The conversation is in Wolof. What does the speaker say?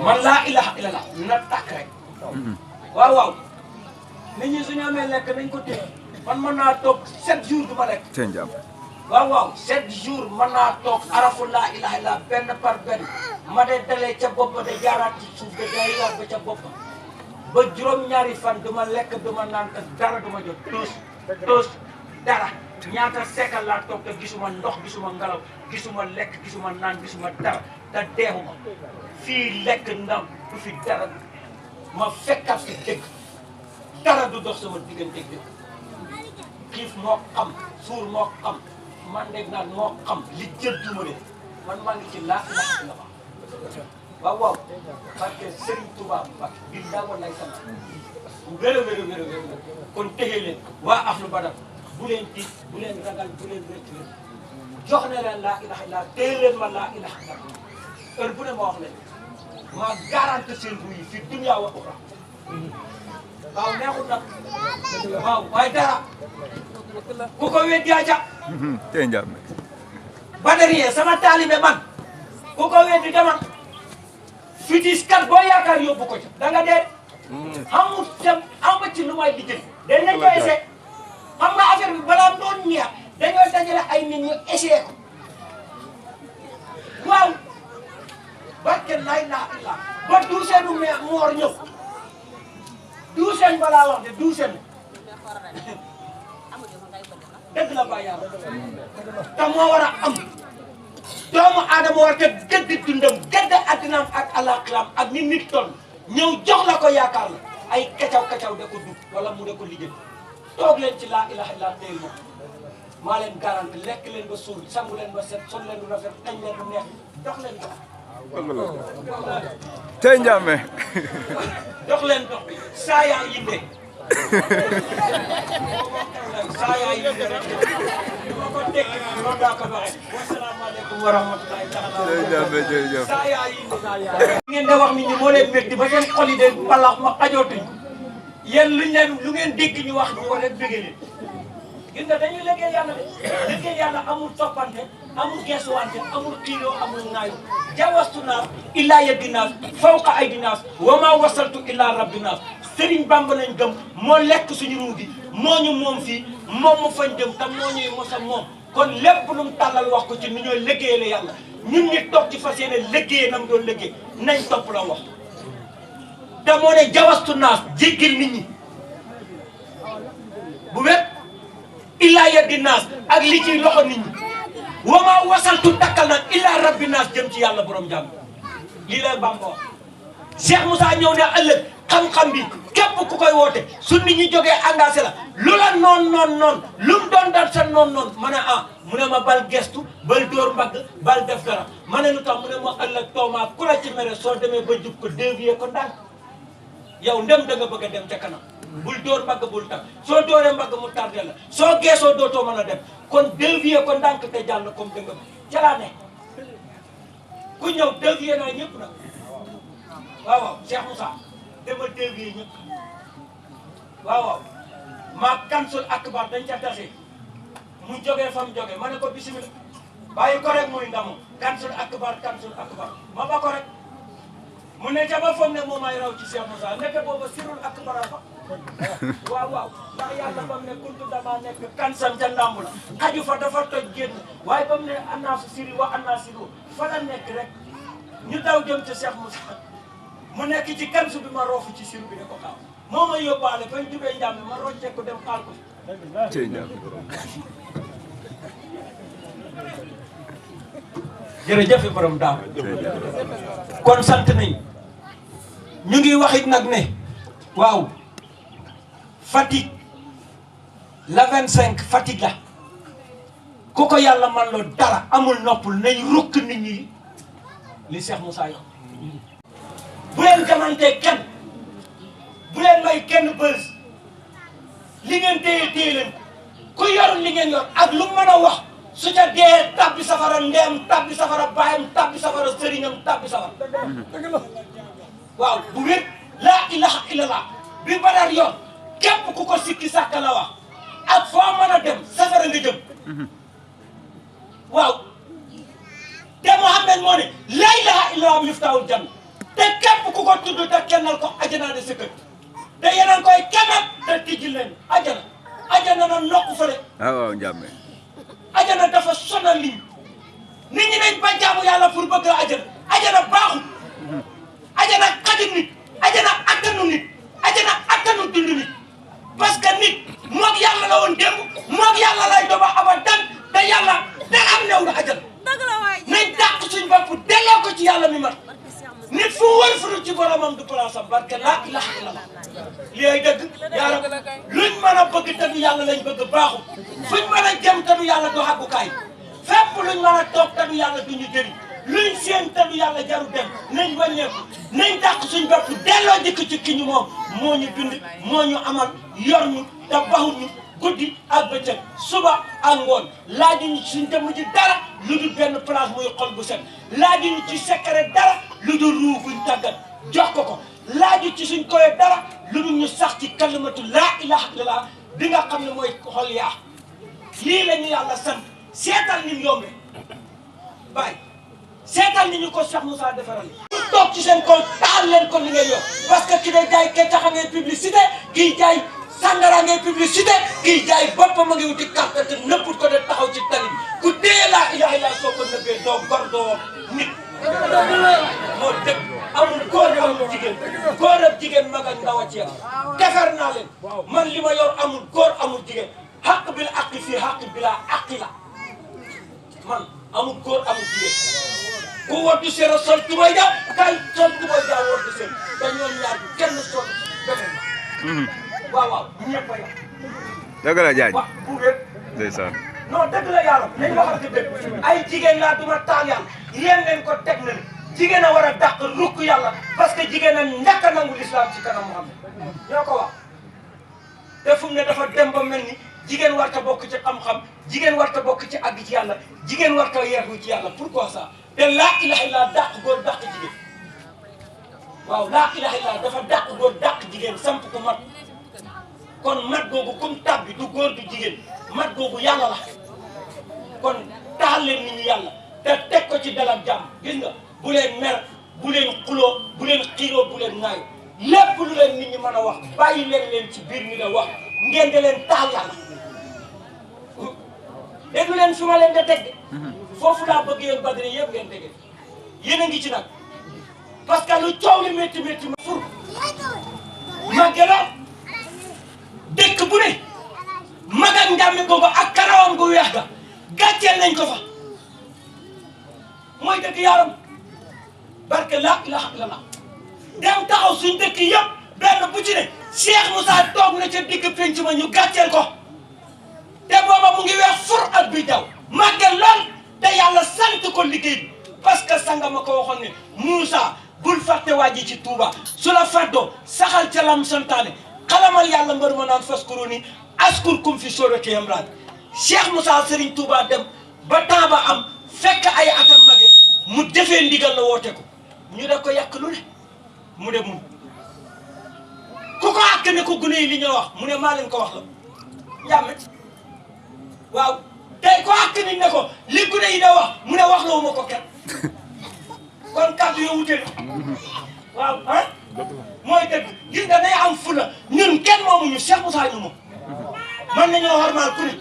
man laa ilaha illallah na tàkk rek waaw waaw nit ñi suñu amee lekk nañ ko téye man mën naa toog 7 jours du ma lekk waaw waaw 7 jours mën naa toog arafu laa ilaha illallah benn par benn ma de dalee ca bopp ba de jaaraat ci suuf de day yor ba ca bopp ba juróom-ñaari fan du ma lekk du ma naan te dara du ma jot tos dara ñaata sekkal laa toog te gisuma ndox gisuma ngelaw gisuma lekk gisuma naan gisuma dara te deexuma fii lekk ndam du fi dara ma fekkat fi dëkk dara du dox sama diggante dëkk xiif moo xam suur moo xam man dégg naan moo xam li jël duma ne man maa ngi ci laa ilaha illallah waaw waaw parce que Serigne Touba Mbacké bi daa wallaay sant wér a wér a wér a wér kon téye leen waa ahlu badar bu leen tiit bu leen ragal bu leen rëcc leen jox ne leen laa ilaha illallah téye leen ma laa ilaha illallah heure bu ne ma wax leen maa garanti seen bu yi fi dunya wa ukhra waaw neexul nag waaw waaye dara ku ko weddi aja tey njàm Badariye sama taalibe man ku ko weddi demal fitis kat boo yaakaar yóbbu ko ca da nga dee amul tam ama ci lu may lijjël dañ nañ ko essayé xam nga affaire bi balaa doon neex dañoo dajale ay nit ñu essayé ko waaw barke laa ilaaha illa ba duuseenu moor ñëw duuseen balaa wax de duuseen dëgg la ba yàlla te moo war a am doomu aadama war te gëdd dundam gëdd addinaam ak alaxiram ak ni nit toll ñëw jox la ko yaakaar la ay kacaw da ko dugg wala mu da ko liggéey toog leen ci laa ilaha illa tey moom maa leen garanti lekk leen ba suur sangu leen ba set sol leen lu rafet tañ leen lu neex dox leen dox tey njàmme dox leen dox bi saa yaa yinde saa yaa yinde rek ma ko dégg noonu daa ko waxee wasalaamaaleykum wa rahmatulahi taala jërëjëf saa yaa yinde ngeen da wax nit ñi moo leen métti ba seen xol yi de balax ma xajootuñ yéen luñ leen lu ngeen dégg ñu wax ñu ko rek bëggee leen gis nga dañuy liggéey yàlla de liggéey yàlla amul toppante amul geesuwante amul xiiroo amul ŋaayu jawastu naas illaa yeddi naas fawqa aydi naas wa maa wasaltu illaa rabbi naas Sëriñ Bamba lañ gëm moo lekk suñu ruu gi moo ñu moom fii moom mu fañ jëm tam moo ñuy mosa moom kon lépp lu mu tàllal wax ko ci ni ñooy liggéeyale yàlla ñun ñi toog ci fas yéene liggéey nam doon liggéey nañ topp la wax te moo ne jawastu naas jéggil nit ñi bu wépp illaa yeddi naas ak li ciy loxo nit ñi wamaa wasaltu takkal nag illaa rabbi naas jëm ci yàlla borom jàmm lii la Bamba wax Cheikh Moussa ñëw ne ëllëg xam-xam bi képp ku koy woote su nit ñi jógee engagé la lu la noon lu mu doon dal sa noon ma ne mu ne ma bal gestu bal dóor mbagg bal def dara ma ne lu tax mu ne ma ëllëg toomaa ku la ci mere soo demee ba jub ko dévier ko ndànk yow ndem da nga bëgg a dem ca kanam bul dóor mbagg bul tax soo dóoree mbagg mu tardé la soo geesoo dootoo mën a dem kon dévier ko ndànk te jàll comme da nga ca laa ne ku ñëw dévier naa ñëpp nag waaw waaw Cheikh Moussa dama dévier ñëpp waaw waaw maa kansul akbar dañ ca tase mu jógee fa mu jógee ma ne ko bisimilah bàyyi ko rek muy ndamu kansul akbar ma ba ko rek mu ne ca ba foog ne moom ay raw ci Cheikh Moussa nekk booba sirul akbar fa waaw waaw ndax yàlla ba mu ne kuntu dama nekk kansan ca ndàmb la xaju fa dafa toj génn waaye ba mu ne annaasu siri wa annaasiru fa la nekk rek ñu daw jëm ca Cheikh Moussa mu nekk ci kansu bi ma roofu ci siru bi ne ko xaaw moo ma yóbbaale bañ jubee njàmm ma roccee ko dem xaal ko tey njàmme jërëjëf borom daaw kon sant nañ ñu ngi waxit nag ne waaw Fatick la 25 Fatick la ku ko yàlla man loo dara amul noppul nañ rukk nit ñi li Cheikh Moussa yo bu leen jamantee kenn bu leen may kenn bës li ngeen téye leen ku yor li ngeen yor ak lu mën a wax su ca dee tabbi safara ndeem tabbi safara baayam tabbi safara sëriñam tabbi safara waaw bu wér laa ilaha illallah bi Badar yoon képp ku ko sikki sàkka la wax ak foo mën a dem safara nga jëm waaw te Muhammad moo ne laa ilaha illallah miftaahul janna te képp ku ko tudd te kennal ko ajana de sa kër te yeneen koy kennal te tijji leen ajana na nokku fële waaw Ndiame. ajana dafa sonal nit ñi nañ ba jaamu yàlla pour bëgg ajana baaxul ajana xajul nit ajana attanu nit ajana attanu dund nit parce que nit moog yàlla la woon démb moog yàlla lay doba abadan te yàlla da am new la ajana nañ dàq suñ bopp delloo ko ci yàlla mi mat nit fu wër fu ci boromam du place am barke laa ilaha illallah li ay dëgg yàlla luñ mën a bëgg te du yàlla lañ bëgg baaxul fuñ mën a jëm te du yàlla du xàggukaay fépp luñ mën a toog te du yàlla du ñu jëriñ luñ seen te du yàlla jaru dem nañ wàññeeku nañ dàq suñ bopp delloo dikk ci ki ñu moom moo ñu bind moo ñu amal yor ñu te baxul ñu guddi ak bëccëg suba ak ngoon laajuñu suñ jëmm ji dara lu dul benn place muy xol bu set laajuñu ci secret dara lu dul ruu buñ tàggat jox ko laaju ci suñ koyee dara lu dul ñu sax ci kalimatu laa ilaha illallah bi nga xam ne mooy xol yaa lii la ñu yàlla sant seetal ni mu yombe bàyyi seetal ni ñu ko Cheikh Moussa defaral ñu toog ci seen kaw taal leen ko li ngay yor parce que ki day jaay kecaxa ngay publicité kii jaay sangara ngay publicité kii jaay boppam a ngi wuti carte te nëpput ko de taxaw ci tali bi ku dee laa ilaha illallah soo ko nëbbee doo gor doo nit moo dëgg amul góor amul jigéen góor ak jigéen mag ak ndaw a ci yam defar naa leen man li ma yor amul góor amul jigéen xaq bil aqi fii xaq bilaa aqi la man amul góor amul jigéen ku woddu seen a sol tubay ja kay sol tubay ja woddu seen te ñoom ñaar bi kenn sol beneen waaw ñëpp a yam dëgg la Diagne. waaw bu wér ndeysaan. non dëgg la yàlla nañ waxante dëgg ay jigéen laa duma taal yàlla yéen leen ko teg na jigéen a war a dàq rukk yàlla parce que jigéen a njëkk a nangu lislaam ci kanam Muhammad ñoo ko wax te fu mu ne dafa dem ba mel ni jigéen war ta bokk ci xam-xam jigéen war ta bokk ci àgg ci yàlla jigéen war ta yeewu ci yàlla pourquoi ça te laa ilaha illallah dàq góor dàq jigéen waaw laa ilaha illallah dafa dàq góor dàq jigéen samp ko mat kon mat googu comme tab bi du góor du jigéen mat googu yàlla la kon taal leen nit ñi yàlla te teg ko ci dalal jàmm gis nga bu leen mer bu leen xuloo bu leen xiiroo bu leen ŋaayo lépp lu leen nit ñi mën a wax bàyyi leen ci biir mi la wax ngeen di leen taal yàlla déglu leen fi ma leen da teg de foofu laa bëgg yéen badri yëpp ngeen tege yéen a ngi ci nag parce que lu coow li métti métti ma fur màggeloon dëkk bu ne mag ak njàmmi googu ak karawam gu weex ga gàcceel nañ ko fa mooy dëkk yaram barke laa ilaha illallah dem taxaw suñ dëkk yëpp benn bu ci ne Cheikh Moussa toog na ca digg penc ma ñu gàcceel ko te booba mu ngi weex fur ak bi daw màgge lool te yàlla sant ko liggéey bi parce que sanga ma ko waxoon ne Moussa bul fàtte waa ji ci Touba su la fàddoo saxal ca lam santaane xalamal yàlla mbër ma naan faskuruni askurkum fi surati Imran Cheikh Moussa Serigne Touba dem ba temps ba am fekk ay atam mage mu defee ndigal la woote ko ñu def ko yàq lu ne mu dem mun ku ko àkk ne ko gune yi li ñoo wax mu ne maa leen ko wax la njàmme waaw tey ko àkk ni ne ko li gune yi da wax mu ne wax la wu ma ko kenn kon kàddu yoo wute na waaw ah mooy dëgg gis nga day am fula ñun kenn moomuñu Cheikh Moussa ñu moom mën nañoo xormaal ku ne